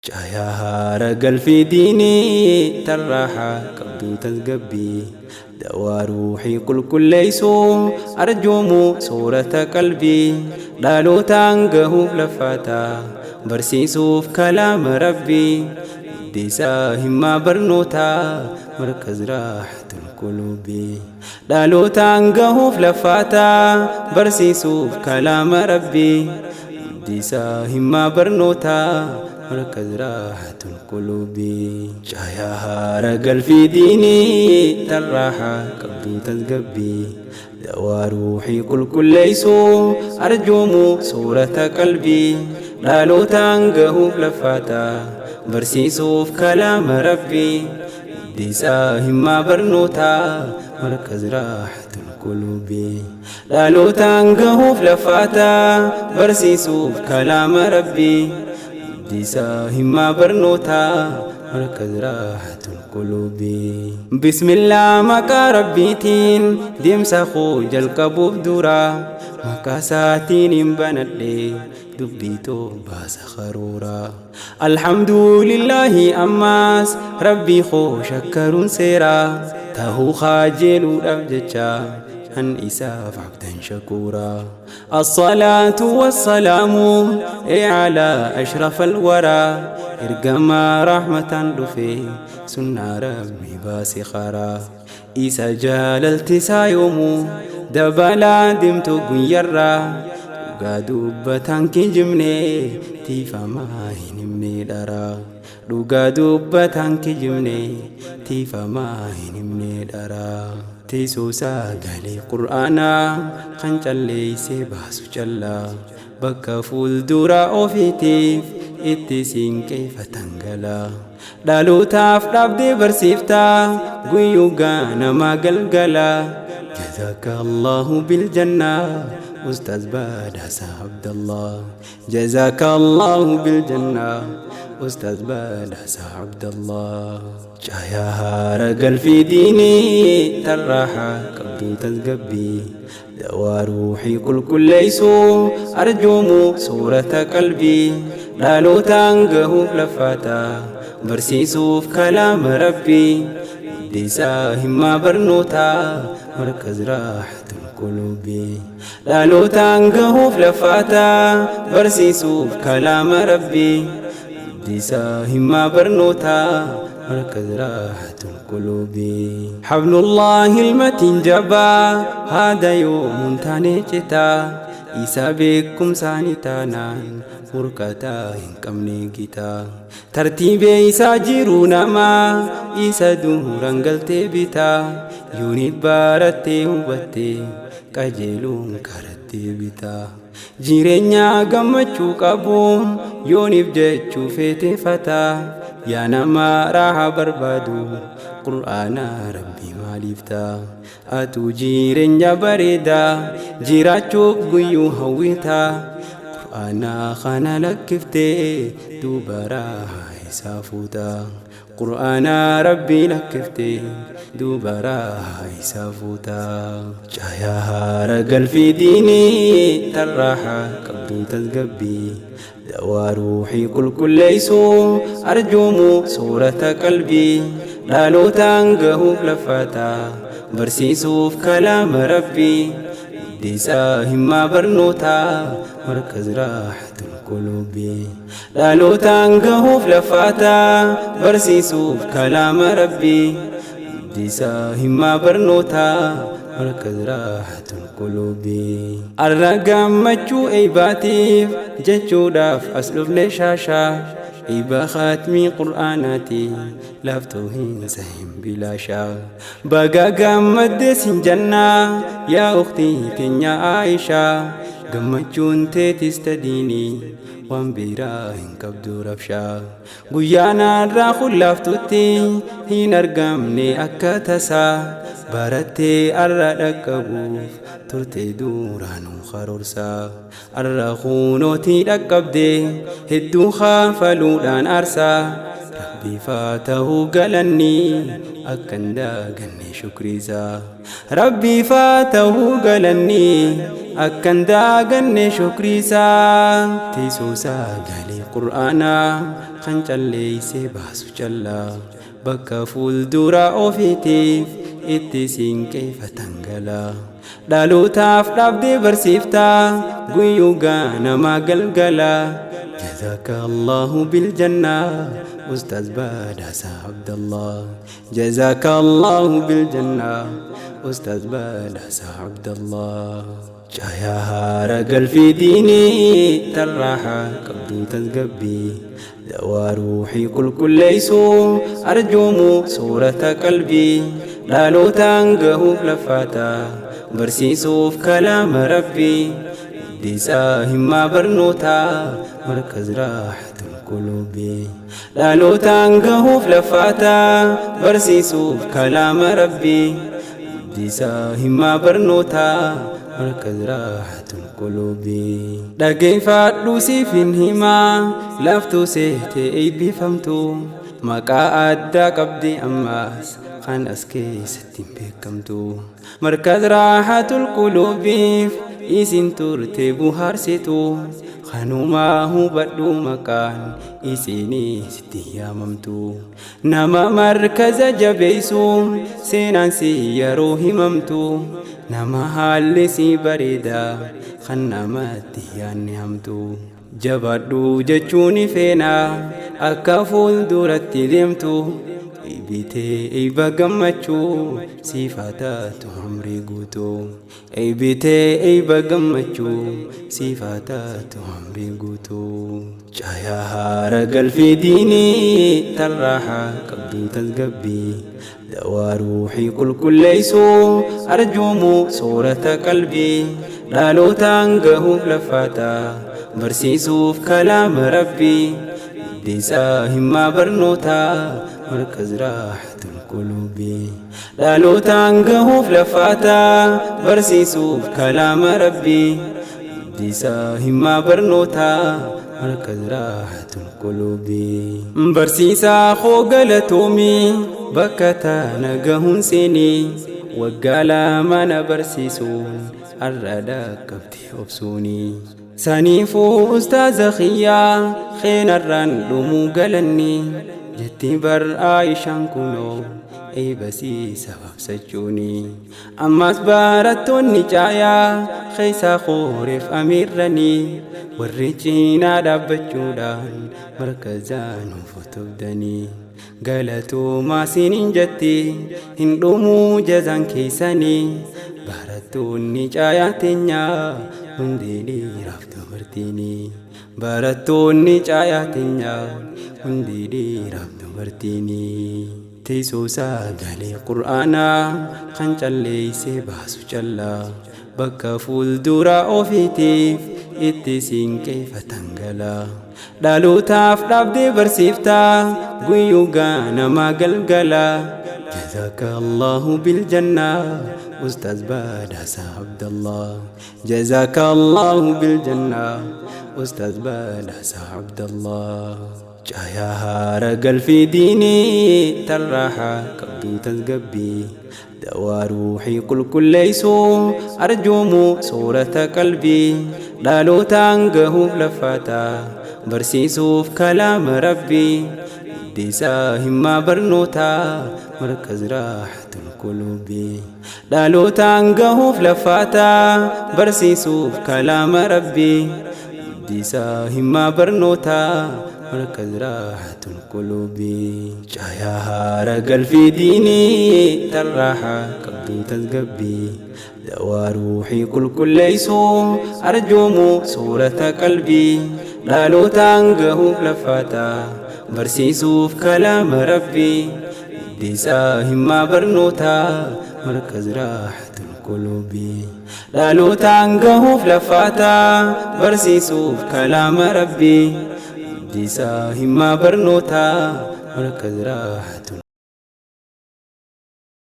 Caayaa haara galfii diinii tarraaxaa qabduu tasgabbii dawaa ruuxii qulqulleessuu arjoomuu soorata qalbii dhalootaan gahuuf lafaataa barsiisuuf kalaama rabbii guddisaa himmaa barnootaa markaz raaxatul quluubii dhalootaan gahuuf lafaataa barsiisuuf kalaama rabbii guddisaa himmaa barnootaa markaz raaxatul quluubii. Caayaa haara galfii diinii tarraaxaa qabduu tasgabbii dawaa ruuxii qulqulleessuu arjoomuu soorata qalbii dhalootaan gahuuf lafaataa barsiisuuf kalaama rabbii guddisaa himmaa barnootaa markaz raaxatul quluubii dhalootaan gahuuf lafaataa barsiisuuf kalaama rabbii guddisaa himmaa barnootaa markaz raaxatul quluubii. Bismillaa maqaa rabbiitiin deemsa koo jalqabuuf dura maqaa isaatiin hin banadhe dubbii too baasa karoora. Alhamdulillaahi ammaas rabbii koo shakkaruun seera tahuu kaajeeluudhaaf jecha an isaaf abdan shakuura. الصلاة والسلام على أشرف الورى إرجما رحمة رفي سنة ربي باسخرا إسا جاللت سايومو دبلا دمت غيرا dhugaa dubbataan kijibne tiifamaa hin himne dhara dhugaa dubbataan kijibne tiifamaa hin himne dhara teessoo sagalee qur'aanaa kan calleessee baasu callaa bakka fuuldura ofiitiif itti siinqeeffatan galaa dhalootaaf dhaabdee barsiiftaa guyyuu gaanamaa galgalaa جزاك الله بالجنة أستاذ باداس عبد الله جزاك الله بالجنة أستاذ باداس عبد الله Caayaa haara galfii diinii tarraaxaa qabduu tasgabbii dawaa ruuxii qulqulleessuu arjoomuu soorata qalbii dhalootaan gahuuf lafaataa barsiisuuf kalaama rabbii guddisaa himmaa barnootaa markaz raaxatul quluubii dhalootaan gahuuf lafaataa barsiisuuf kalaama rabbii guddisaa himmaa barnootaa markaz raaxatul quluubii. Hablullaahi ilmatiin jabaa haada yoomuun taanee citaa isa beekumsaanii taanaan murkataa hin qabne gitaa tartiibee isaa jiru namaa isa duuraan galtee bitaa yooni barattee hubattee qajeeluun karattee bitaa jireenya gammachuu qabuun yooniif jechuu feetee fataa yaa nama raahaa barbaadu qur'aana rabbii maaliif ta'a atu jireenya bareedaa jiraachuuf guyyuu hawwitaa qur'aana kana lakkiftee duuba raahaa isaa fuutaa qur'aana rabbii lakkiftee duuba raahaa isaa fuutaa. Caayaa haara galfii diinii tarraaxaa qabduu tasgabbii dawaa ruuxii qulqulleessuu arjoomuu soorata qalbii dhalootaan gahuuf lafaataa barsiisuuf kalaama rabbii guddisaa himmaa barnootaa markaz raaxatul quluubii dhalootaan gahuuf lafaataa barsiisuuf kalaama rabbii guddisaa himmaa barnootaa markaz raaxatul quluubii. Arra gammachuu eeybaatiif jechuudhaaf as dhufne shaashaa eeyba khatmii qur'aanaati laaftuu hin sahin bilaashaa baga gammadde sin jannaa yaa ukhtii teenya Aishaa gammachuun teetis tadiinii waan biraa hin qabdu rabshaa guyyaan har'aa kullaaftutti hin argamne akka tasaa barattee har'a dhaqqabuuf turte duraanuu karoorsaa har'a kuunootii dhaqqabde hedduu kaafaluudhaan aarsaa rabbiif haa ta'uu galanni akka hin daaganne shukriisaa rabbiif haa ta'uu galanni akka hin daaganne shukriisaa teessoo sagalee qur'aanaa Kan calleeysee baasu callaa bakka fuuldura ofiitiif itti siinqeeffatan galaa. Dhalootaaf dhaabdee barsiiftaa guyyuu gaanamaa galgalaa. جزاك الله بالجنة أستاذ باداس عبد الله. جزاك الله بالجنة أستاذ باداس عبد الله. Caayaa haara galfii diinii tarraaxa qabduu tasgabbii dawaa ruuxii qulqulleessuu arjoomuu suurata qalbii dhalootaan gahuuf laffaataa barsiisuuf kalaama rabbii guddisaa himmaa barnootaa markaz raaxatul quluubii dhalootaan gahuuf laffaataa barsiisuuf kalaama rabbii guddisaa himmaa barnootaa markaz raaxatul quluubii. Dhageeffadhu siifin himaa laftuu seetee eebbifamtu maqaa addaa qabdi ammaas kan as keessatti hin beekamtu. Markaz raaxatul quluubiif isin turte buhaarsitu kanumaa hubadhu maqaan isinii sitti yaamamtu. Nama markaza jabeessu seenaan si yeroo himamtu nama haalli si bareedaa kan namatti yaanne hamtu. Jabaadhu jechuun feenaa akka fuulduratti deemtu eebbitee eebba gammachuu siif haa taatu umrii guutuu. Eebbitee eebba gammachuu siif haa taatu umrii guutuu. Caayaa haara galfii diinii tarraaxa qabduu tasgabbii dawaa ruuxii qulqulleessuu arjoomuu suurata qalbii dhalootaan gahuuf laffaataa barsiisuuf kalaama rabbii guddisaa himmaa barnootaa markaz raaxatul quluubii dhalootaan gahuuf laffaataa barsiisuuf kalaama rabbii guddisaa himmaa barnootaa markaz raaxatul quluubii. Barsiisaa koo galatoomii bakka taana gahuun seenii waggaa lama na barsiisuun har'a dhaqqabdee obsuunii. Saniifuu ustaaza kiyyaa qeenarraan dhumuu galanni jetti bar Aayishaan kunoo eeybasii sababsachuuni. Ammas barattoonni caayaa keessaa kooreef amiirranii warri cinaa dhaabbachuudhaan markazaa nuuf utubdanii. Galatoomaa sinin jetti hin dhumuu jazaan keessanii barattoonni caayaa teenyaa hundi dhiiraaf dubartiini. Barattoonni caayaa teenyaa hundi dhiiraaf dubartiini. Teessoo sagalee qur'aanaa kan calleessee baasu callaa bakka fuuldura ofiitiif itti siinqeeffatan galaa. Dhalootaaf dhaabdee barsiiftaa guyyuu gaanamaa galgalaa. جزاك الله بالجنة أستاذ باداس عبد الله. جزاك الله بالجنة أستاذ باداس عبد الله. Caayaa haara galfii diinii tarraaxa qabduu tasgabbii dawaa ruuxii qulqulleessuu arjoomuu suurata qalbii dhalootaan gahuuf laffaataa barsiisuuf kalaama rabbii guddisaa himmaa barnootaa markaz raaxatul quluubii dhalootaan gahuuf laffaataa barsiisuuf kalaama rabbii guddisaa himmaa barnootaa markaz raaxatul quluubii. Caayaa haara galfii diinii tarraaxa qabduu tasgabbii dawaa ruuxii qulqulleessuu arjoomuu suurata qalbii dhalootaan gahuuf laffaataa barsiisuuf kalaama rabbii guddisaa himmaa barnootaa markaz raaxatul quluubii dhalootaan gahuuf laffaataa barsiisuuf kalaama rabbii guddisaa himmaa barnootaa markaz raaxatul